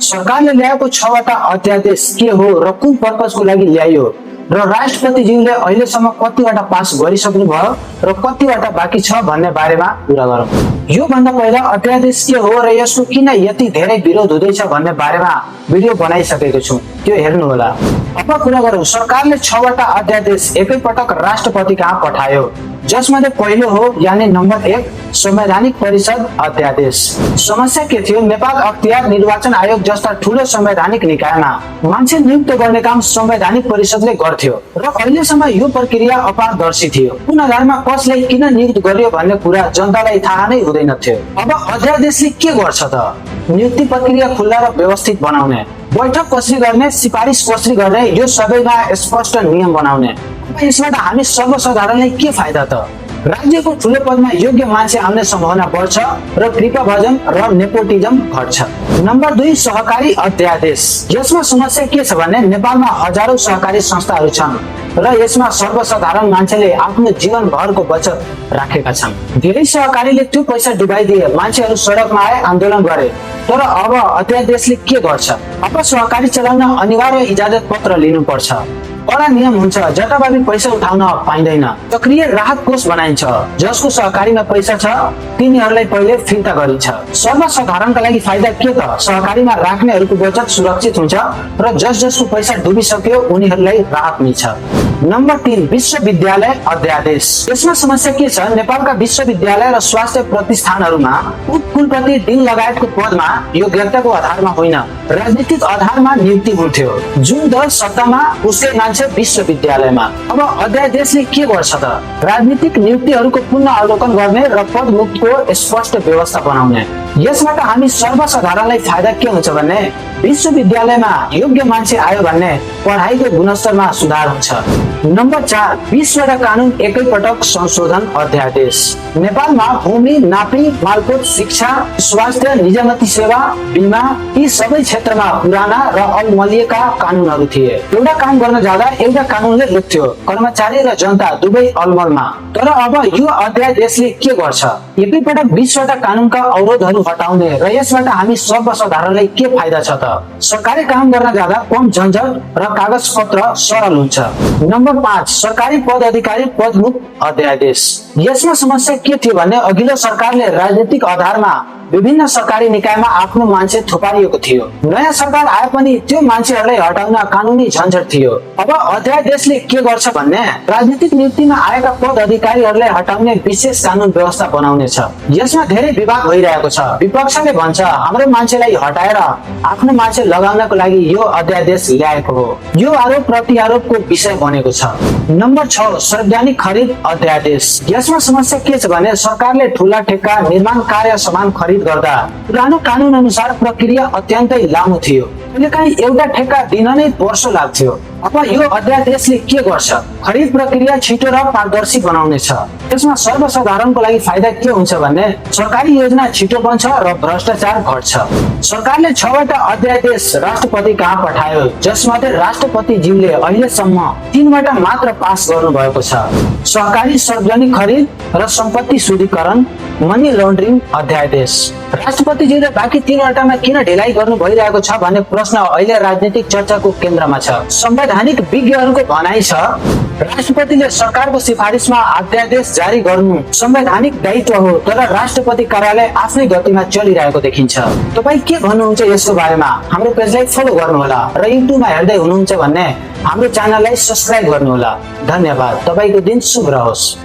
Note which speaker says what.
Speaker 1: सरकारले ल्याएको 6वटा अध्यादेश के हो र कुन पर्पजको लागि ल्याइयो र राष्ट्रपतिज्यूले अहिलेसम्म कतिवटा पास गरिसक्नु भयो र कतिवटा बाँकी छ भन्ने बारेमा कुरा गरौँ। यो भन्दा पहिला अध्यादेश के हो र यसको किन यति धेरै विरोध हुँदैछ भन्ने बारेमा भिडियो बनाइसकेको छु, त्यो हेर्नु होला। अब कुरा गरौँ। सरकारले 6वटा अध्यादेश एकैपटक राष्ट्रपति कहाँ पठायो, जसमध्ये पहिलो हो यानी नम्बर 1 संवैधानिक परिषद अध्यादेश। समस्या के थियो? नेपाल अख्तियार निर्वाचन आयोग जस्ता ठूलो संवैधानिक निकायमा मान्छे नियुक्त गर्ने काम संवैधानिक परिषदले गर्थ्यो र अहिलेसम्म यो प्रक्रिया अपारदर्शी थियो। कुन आधारमा कसलाई किन नियुक्त गर्यो भन्ने कुरा जनतालाई थाहा नै हुँदैन थियो। अब अध्यादेशले के गर्छ त? नियुक्ति प्रक्रिया खुल्ला र व्यवस्थित बनाउने, बैठक कसरी गर्ने, सिफारिस कसरी गर्ने, यो सबैमा स्पष्ट नियम बनाउने। यसबाट हामी सर्वसाधारणलाई के फाइदा त? राज्यको ठूलो पदमा योग्य मान्छे आउने सम्भावना बढ्छ र कृपाभजन र नेपोटिजम घट्छ। नम्बर 2 सहकारी अध्यादेश। यसमा समस्या के छ भने नेपालमा हजारौं सहकारी संस्थाहरू छन् र यसमा सर्वसाधारण मान्छेले आफ्नो जीवनभरको बचत राखेका छन्। धेरै सहकारीले त्यो पैसा डुबाइदिए, मान्छेहरू सडकमा आए, आन्दोलन गरे। तर अब अध्यादेशले के गर्छ? अब सहकारी चलाउन अनिवार्य इजाजत पत्र लिनुपर्छ। कडा नियम हुन्छ, जताभावी पैसा उठाउन पाइँदैन। सक्रिय राहत कोष बनाइन्छ, जसको सहकारीमा पैसा छ तिनीहरूलाई पहिले फिर्ता गरिन्छ। सर्वसाधारणका लागि फाइदा के त? सहकारीमा राख्नेहरूको बचत सुरक्षित हुन्छ र जसको पैसा डुबिसक्यो उनीहरूलाई राहत मिल्छ। नम्बर 3 विश्वविद्यालय अध्यादेश। यसमा समस्या के छ? नेपालका विश्वविद्यालय र स्वास्थ्य प्रतिष्ठानहरूमा कुलपति डिन लगायतको पदमा योग्यताको आधारमा होइन, राजनीतिक आधारमा नियुक्ति हुन्थ्यो। जुन दल सत्तामा उसले मान्छे विश्वविद्यालयमा। अब अध्यादेशले के गर्छ त? राजनीतिक नियुक्तिहरूको पुनः अवलोकन गर्ने र पदमुक्तको स्पष्ट व्यवस्था बनाउने। यसबाट हामी सर्वसाधारणलाई फाइदा के हुन्छ भने विश्वविद्यालयमा योग्य मान्छे आयो भने पढाइको गुणस्तरमा सुधार हुन्छ। नम्बर 4 20वटा कानून एकैपटक संशोधन अध्यादेश। नेपालमा भूमि, नापी, मालपोत, शिक्षा, स्वास्थ्य, निजामती सेवा, बीमा यी सबै क्षेत्रमा पुराना र अल्मलिएका कानूनहरू थिए। एउटा काम गर्न जाँदा एउटा कानूनले रोक्थ्यो, कर्मचारी र जनता दुवै अलमलमा। तर अब यो अध्यादेशले के गर्छ? एकैपटक 20वटा कानूनका अवरोधहरू हटाउने र यसबाट हामी सर्वसाधारणलाई के फाइदा छ त? सरकारी काम गर्न जाँदा कम झन्झट र कागज पत्र सरल हुन्छ। नम्बर 5 सरकारी पद अधिकारी पदमुक्त अध्यादेश। यसमा समस्या के थियो भने अघिल्लो सरकारले राजनीतिक आधारमा विभिन्न सरकारी निकायमा आफ्नो मान्छे थुपारिएको थियो। नयाँ सरकार आए पनि त्यो मान्छेहरूलाई हटाउन कानुनी झन्झट थियो। अब अध्यादेशले के गर्छ भन्ने राजनीतिक नियुक्तिमा आएका पद अधिकारीहरूलाई हटाउने विशेष कानून व्यवस्था बनाउने छ। यसमा धेरै विवाद भइरहेको छ। विपक्षले भन्छ हाम्रो मान्छेलाई हटाएर आफ्नो मान्छे लगाउनको लागि यो अध्यादेश ल्याएको हो। यो आरोप प्रति आरोपको विषय बनेको छ। नम्बर 6 सार्वजनिक खरिद अध्यादेश। यसमा समस्या के छ भने सरकारले ठूला ठेक्का निर्माण कार्य सामान खरिद गर्दा पुरानो कानून अनुसार प्रक्रिया अत्यन्तै लामो थियो। कहिलेकाहीँ एउटा ठेक्का दिन नै वर्षौं लाग्थ्यो। अब यो अध्यादेशले के गर्छ? खरिद प्रक्रिया छिटो र पारदर्शी बनाउनेछ। यसमा सर्वसाधारणको लागि फाइदा के हुन्छ भने सरकारी योजना छिटो बन्छ र भ्रष्टाचार घट्छ। सरकारले 6वटा अध्यादेश राष्ट्रपति कहाँ पठायो, जसमध्ये राष्ट्रपतिज्यूले अहिलेसम्म 3वटा मात्र पास गर्नु भएको छ। सहकारी सार्वजनिक खरिद र सम्पत्ति शुद्धिकरण मनी लन्ड्रिङ अध्यादेश। राष्ट्रपतिज्यूले बाँकी 3वटामा किन ढिलाइ गर्नु भइरहेको छ भन्ने प्रश्न अहिले राजनीतिक चर्चाको केन्द्रमा छ। संवैधानिक विज्ञहरूको भनाइ छ राष्ट्रपतिले सरकारको सिफारिसमा अध्यादेश जारी गर्नु संवैधानिक दायित्व हो, तर राष्ट्रपति कार्यालय आफ्नै गतिमा चलिरहेको देखिन्छ। तपाई के भन्नुहुन्छ यसको बारेमा? हाम्रो पेजलाई फलो गर्नुहोला र युट्युबमा हेर्दै हुनुहुन्छ भने हाम्रो च्यानललाई सब्स्क्राइब गर्नुहोला। धन्यवाद। तपाईको दिन शुभ रहोस्।